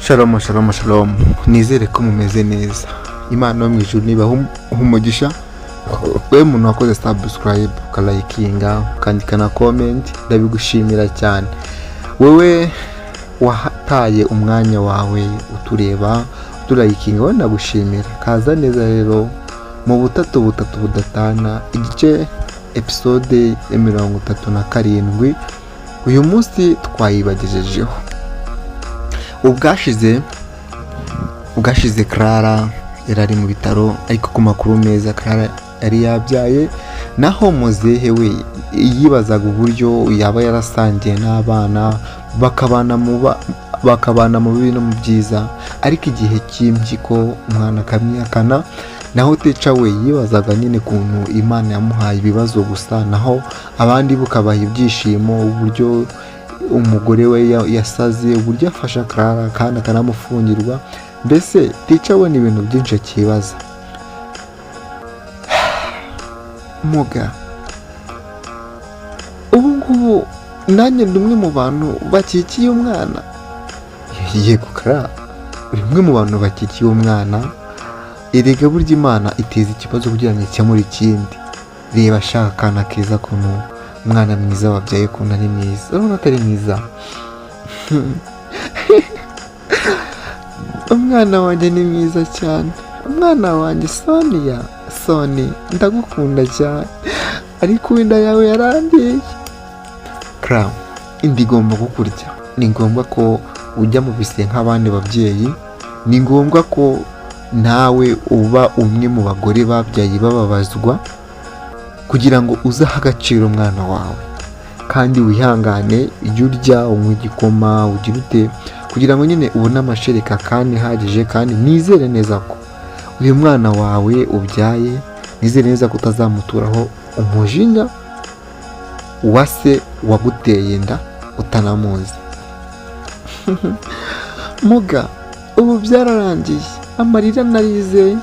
Shalom, shalom, shalom. Nizere ko mumeze neza. Imana yo mu ijuru nibaha umugisha. We muntu wakoze subscribe, ukalikinga, ukandika na comment, ndabigushimira cyane. Wowe wataye umwanya wawe utureba, uturayikinga, wowe ndagushimira. Kaza neza rero mu butatu butatu budatana, igice episode ya 37, uyu munsi twayibagejejeho. Ubwashize Clara yari ari mu bitaro, ariko ku makuru meza Clara yari yabyaye. Naho muzehe we yibazaga uburyo yaba yarasangiye n'abana bakabana mu bibi no mu byiza, ariko igihe cy'impyiko umwana akamwihakana. Naho Teacher we yibazaga nyine ukuntu Imana yamuhaye ibibazo gusa, naho abandi bukabaha ibyishimo, uburyo umugore we yasaze, uburyo afasha Clara kandi akanamufungirwa. Mbese Teacher we ni ibintu byinshi akibaza. Muga, ubu ngubu nanjye ndi umwe mu bantu bakikiye umwana. Yego Clara, uri umwe mu bantu bakikiye umwana. Erega burya Imana iteza ikibazo kugira ngo ikemure ikindi. Reba ashaka akana keza, ukuntu umwana mwiza wabyaye, ukuntu ari mwiza. Urabona atari mwiza? Umwana wanjye ni mwiza cyane, umwana wanjye Sonia. Soni, ndagukunda cyane, ariko wenda yawe yarandiye. Clara, inda igomba kukurya. Ni ngombwa ko ujya mu bise nk'abandi babyeyi. Ni ngombwa ko nawe uba umwe mu bagore babyaye bababazwa, kugira ngo uzahe agaciro umwana wawe. Kandi wihangane, ujye urya, unywe igikoma, ugire ute, kugira ngo nyine ubone amashereka kandi ihagije. Kandi nizere neza ko uyu mwana wawe ubyaye, nizere neza ko utazamuturaho umujinya wa se waguteye inda utanamuzi. Muga, ubu byararangiye, amarira narize.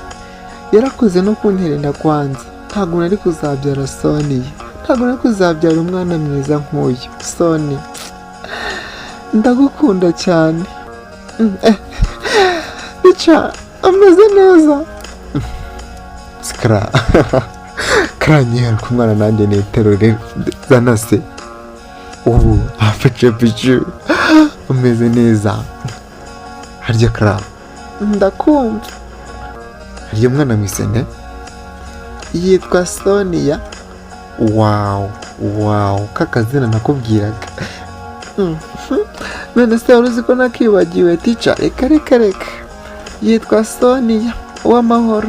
Yarakoze no kuntera inda kwanza. Ntabwo nari kuzabyara Soniya, ntabwo nari kuzabyara umwana mwiza nk'uyu. Soni, ndagukunda cyane. Ica ameze neza. Sikara karanyera ku mwana, nanjye niterure. Zana se ubu apicu umeze neza. Harya Kara? Ndakumva. Harya umwana mwisende yitwa Sonia? Wow, wow, kakazina nakubwiraga. None se wari uzi ko nakibagiwe, teacher? Reka, reka, reka. Yitwa Sonia Uwamahoro.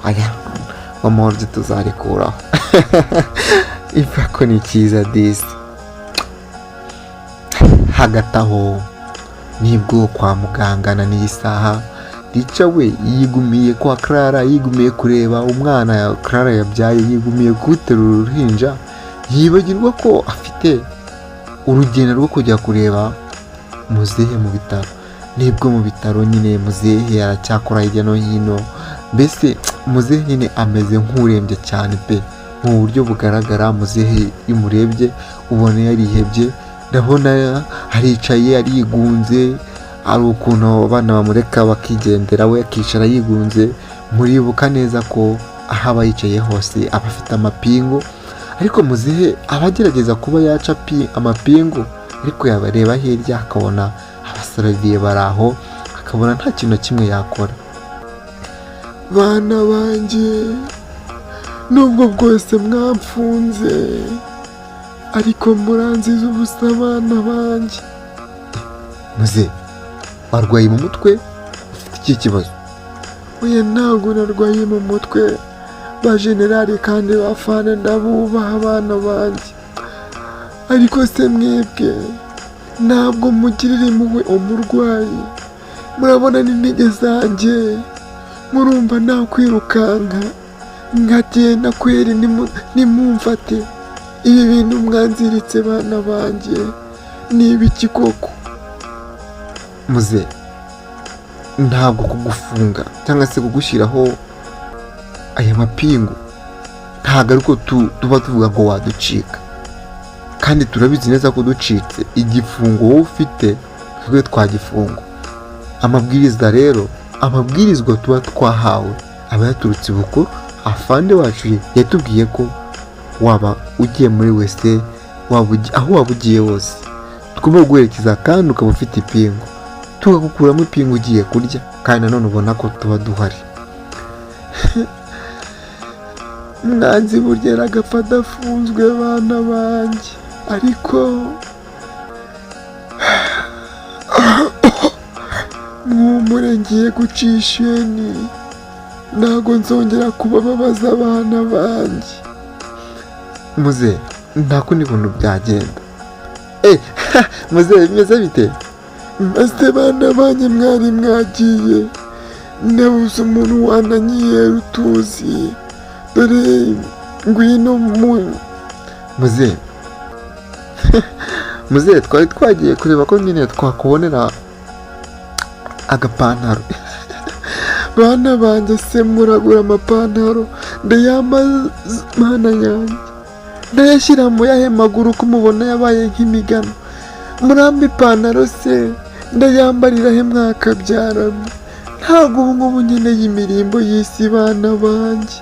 Aya Uwamahoro byo tuzarikuraho ivuga ko ni cyiza disi. Hagati aho nibwo kwa muganga na n'iyi saha Rica we yigumiye kwa Clara, yigumiye kureba umwana Clara yabyaye, yigumiye kuwuterura uruhinja, yibagirwa ko afite urugendo rwo kujya kureba muzehe mu bitaro. Nibwo mu bitaro nyine muzehe aracyakora hirya no hino. Mbese muzehe nyine ameze nk'urembye cyane pe, mu buryo bugaragara. Muzehe iyo umurebye ubona yarihebye. Ndabona aricaye arigunze, hari ukuntu abana bamureka bakigendera, we akicara yigunze. Muribuka neza ko aho aba yicaye hose aba afite amapingu, ariko muzehe aba agerageza kuba yaca amapingu, ariko yabareba hirya akabona abasaraviye bari aho, akabona nta kintu na kimwe yakora. Bana banjye, nubwo bwose mwamfunze, ariko muranziza ubusa, abana banjye. Muze, warwaye mu mutwe? Ufite ikihe kibazo? Oya, ntabwo narwaye mu mutwe, ba generali kandi bafana, ndabubaha abana banjye. Ariko se mwebwe ntabwo mugirira impuhwe umurwayi? Murabona n'intege zanjye, murumva nakwirukanka nkagenda kweri? Nimumfate. Ibi bintu mwanziritse, bana banjye, ni ibiki koko? Muze, ntabwo kugufunga cyangwa se kugushyiraho aya mapingu, ntabwo ariko tuba tuvuga ngo waducika. Kandi turabizi neza ko ducitse, igifungo wowe ufite twebwe twagifungwa. Amabwiriza rero, amabwirizwa tuba twahawe aba yaturutse ibukuru. Afande wacu yatubwiye ko waba ugiye muri wese, aho waba ugiye hose, tugomba kuguherekeza kandi ukaba ufite ipingu, tukagukuramo ipingu ugiye kurya, kandi nanone ubona ko tuba duhari. Mwanzi burya aragapfa adafunzwe, bana banjye, ariko mwumure, ngiye gucisha isheni, ntabwo nzongera kubababaza abana banjye. Muze, nta kundi kuntu byagenda. Muze, bimeze bite? Mbese bana banjye, mwari mwagiye, nabuze umuntu wananyihera utuzi, dore ngwino mu muze. Muze, twari twagiye kureba ko nyine twakubonera agapantaro. Bana banjye se, muragura amapantaro? Ndayambaza mana yanjye, ndayashyira mu yahe maguru ko mubona yabaye nk'imigano? Murampa ipantaro se, ndayambarira he mwakabyaramo? Ntabwo ubu ngubu nkeneye imirimbo y'isi, bana banjye.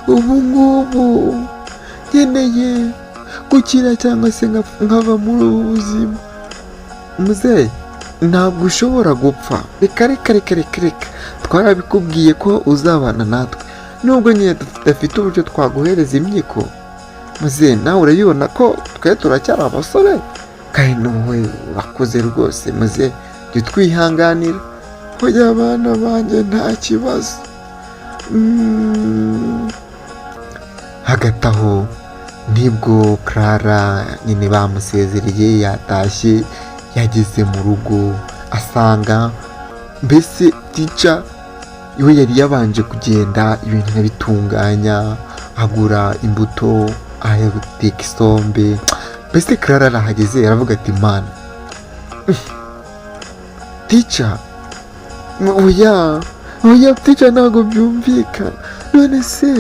Ubu ngubu nkeneye gukira cyangwa se nkava muri ubu buzima. Muzehe, ntabwo ushobora gupfa. Reka reka reka reka reka, twarabikubwiye ko uzabana natwe, nubwo nyine tudafite uburyo twaguhereza imyiko. Muzehe, nawe urabibona ko twe turacyari abasore, kandi nawe urakuze rwose. Muzehe, jya utwihanganira. Hoya abana banjye, nta kibazo. Hagati aho nibwo Clara nyine bamusezereye, yatashye, yageze mu rugo asanga mbese teacher we yari yabanje kugenda ibintu arabitunganya, agura imbuto, ateka isombe. Mbese Clara arahageze, aravuga ati: "Mana, teacher, oya oya, teacher, ntabwo byumvikana. None se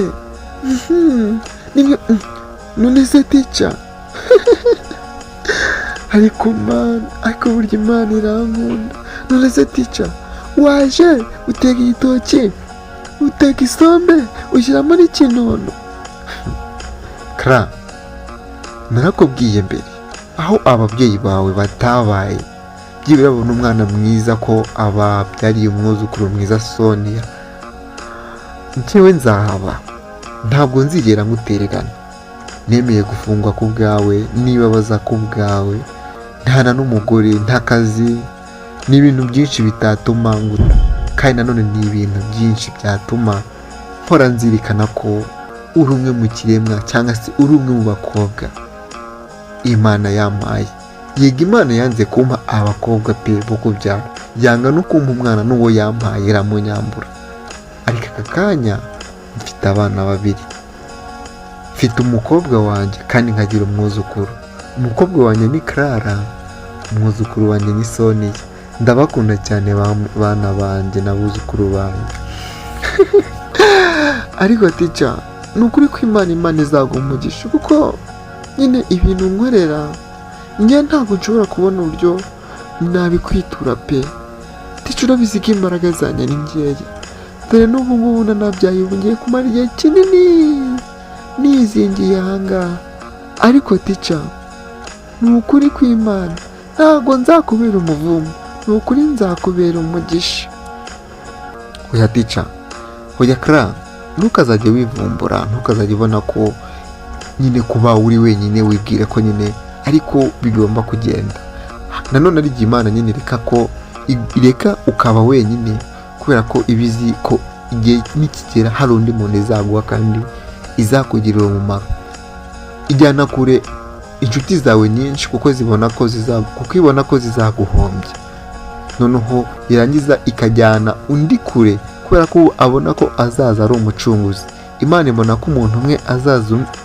none se teacher, ariko Mana, ariko burya Imana irankunda. None se teacher, waje uteka igitoki, uteka isombe, ushyiramo n'ikinono?" Kara, narakubwiye mbere, aho ababyeyi bawe batabaye byibura babona umwana mwiza, ko ababyariye umwuzukuru mwiza Sonia, njyewe nzahaba, ntabwo nzigera ngutererana. Nemeye gufungwa ku bwawe, nibabaza ku bwawe, ntana n'umugore, nta kazi. Ni ibintu byinshi bitatuma nguta, kandi nanone ni ibintu byinshi byatuma mpora nzirikana ko uri umwe mu kiremwa, cyangwa se uri umwe mu bakobwa Imana yampaye. Yego, Imana yanze kumpa abakobwa pe bo kubyara, yanga no kumpa umwana, n'uwo yampaye iramunyambura. Ariko aka kanya mfite abana babiri, mfite umukobwa wanjye kandi nkagira umwuzukuru. Umukobwa wanjye ni Clara, umwuzukuru wanjye ni Sonia. Ndabakunda cyane bana banjye n'abuzukuru banjye. Ariko teacher, ni ukuri ko Imana izaguha umugisha, kuko nyine ibintu nkorera njye ntabwo nshobora kubona uburyo nabikwitura pe. Teacher, urabizi ko imbaraga zanjye ni nkeya, dore n'ubu ngubu nanabyaye, ubu ngiye kumara igihe kinini nizingiye ahangaha. Ariko teacher, ni ukuri kw'Imana, ntabwo nzakubera umuvumo, ni ukuri nzakubera umugisha. Oya teacher, oya Clara, ntukazajye wivumbura, ntukazajye ubona ko nyine kuba uri wenyine wibwire ko nyine ariko bigomba kugenda. Nanone ari igihe Imana nyine ireka ko ireka ukaba wenyine, kubera ko iba izi ko igihe nikigera hari undi muntu izaguha kandi izakugirira umumaro. Ijyana kure inshuti zawe nyinshi kuko zibona ko kuko ibona ko zizaguhombya, noneho yarangiza ikajyana undi kure kubera ko abona ko azaza ari umucunguzi. Imana ibona ko umuntu umwe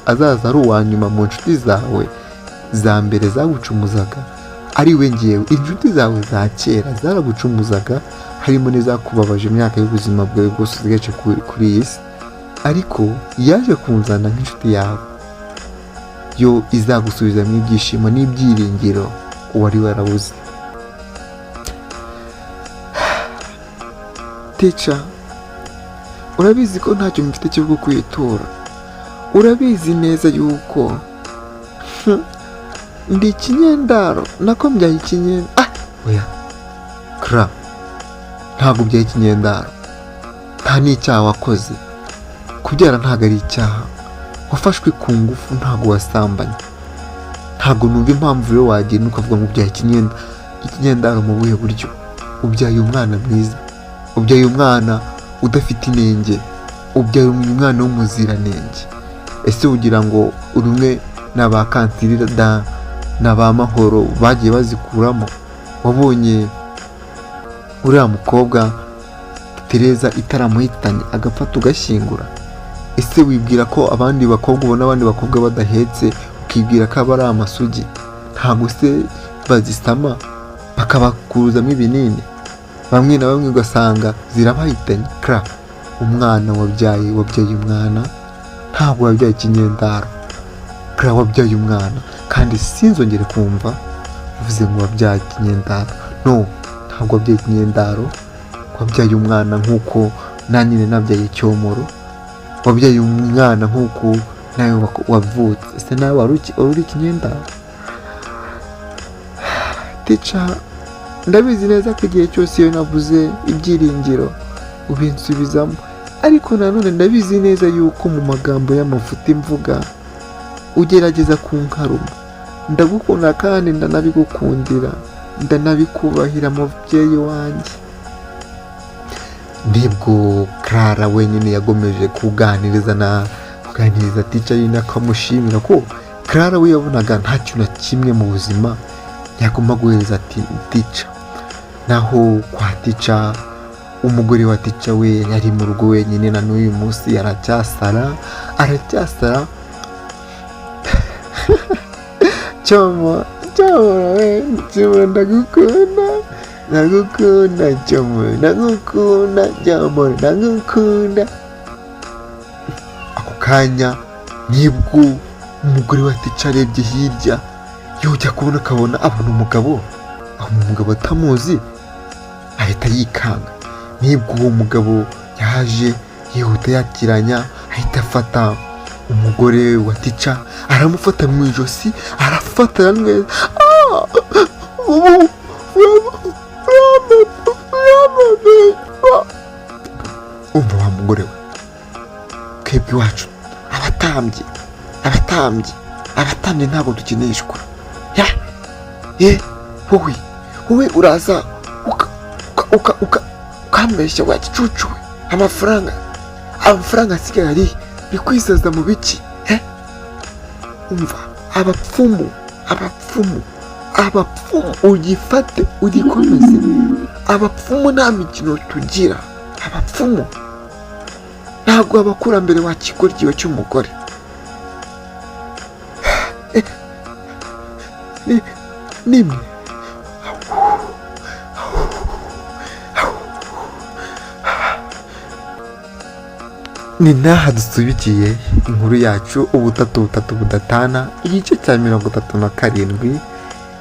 azaza ari uwa nyuma mu nshuti zawe za mbere zagucumuzaga, ari we ngewe. Inshuti zawe za kera zaragucumuzaga, harimo n'izakubabaje imyaka y'ubuzima bwawe bwose usigaje kuri iyi si, ariko yaje kunzana nk'inshuti yawe yo izagusubizamo ibyishimo n'ibyiringiro wari warabuze. Teacher, urabizi ko ntacyo mfite cyo kukwitura. Urabizi neza yuko ndi ikinyendaro, nako mbyaye ikinyendaro. Ah, oya Clara, ntabwo ubyaye ikinyendaro, nta n'icyaha wakoze. Kubyara ntabwo ari icyaha. Wafashwe ku ngufu, ntabwo wasambanye. Ntabwo numva impamvu rero wagenda ukavuga ngo ubyaye ikinyendaro. Mu buhe buryo? Ubyaye umwana mwiza, ubyaye umwana udafite inenge, ubyaye umwana w'umuziranenge. Ese ugira ngo uri umwe na ba Kantirida na ba Mahoro bagiye bazikuramo? Wabonye uriya mukobwa Tereza itaramuhitanye, agapfa tugashyingura? Ese wibwira ko abandi bakobwa, ubona abandi bakobwa badahetse, ukibwira ko aba ari amasugi? Ntabwo se bazisama bakabakuzamo ibinini, bamwe na bamwe ugasanga zirabahitanye? Clara, umwana wabyaye, wabyaye umwana, ntabwo wabyaye ikinyendaro. Clara, wabyaye umwana, kandi sinzongere kumva uvuze ngo wabyaye ikinyendaro. No, ntabwo wabyaye ikinyendaro. Wabyaye umwana nk'uko na nyine nabyaye Cyomoro. Wabyaye umwana nk'uko nawe wavutse. Ese nawe wari uri ikinyendaro? Teacher, ndabizi neza ko igihe cyose iyo navuze ibyiringiro ubinsubizamo, ariko nanone ndabizi neza yuko mu magambo y'amafuti mvuga ugerageza kunkaruma. Ndagukunda kandi ndanabigukundira, ndanabikubahira, mubyeyi wanjye. Nibwo Clara wenyine yagomeje kuganiriza na kuganiriza teacher nyine, akamushimira ko Clara we yabonaga nta kintu na kimwe mu buzima yagomba guhereza teacher. Naho kwa teacher, umugore wa teacher we yari mu rugo wenyine, na n'uyu munsi aracyasara, aracyasara. Cyomo, Cyomo we, Cyomo, ndagukunda, ndagukunda Cyomo, ndagukunda Cyomo, ndagukunda. Ako kanya nibwo umugore wa teacher arebye hirya, yujya kubona akabona, abona umugabo, abona umugabo atamuzi, ahita yikanga. Nibwo uwo mugabo yaje yihuta yakiranya, ahita afata umugore wa teacher, aramufata mu ijosi, arafata neza. Ah! Umva wa mugore we, twebwe iwacu abatambyi, abatambyi, abatambyi ntabwo dukinishwa. Ya ye, wowe, wowe uraza ukambeshya wa gicucu we. Amafaranga, amafaranga asigaye ari uri kwisaza mu biki he? Umva, abapfumu, abapfumu, abapfumu, ugifate ugikomeze. Abapfumu nta mikino tugira. Abapfumu ntabwo abakurambere wa kigoryiwe cy'umugore. Nimwe ni n'aha dusubikiye inkuru yacu, Ubutatu butatu budatana, igice cya 37.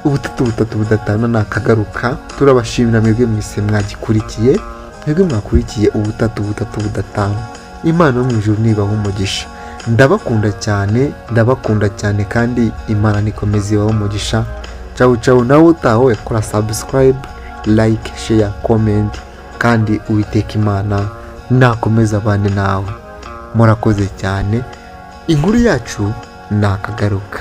Ubutatu butatu budatana ni akagaruka. Turabashimira mwebwe mwese mwagikurikiye, mwebwe mwakurikiye Ubutatu butatu budatana. Imana yo mu ijuru nibaha umugisha. Ndabakunda cyane, ndabakunda cyane, kandi Imana nikomeze ibahe umugisha. Cawu cawu, nawe utaho kora subscribe, like, share, comment, kandi Uwiteka Imana nakomeza abane nawe. Murakoze cyane. Inkuru yacu ni akagaruka.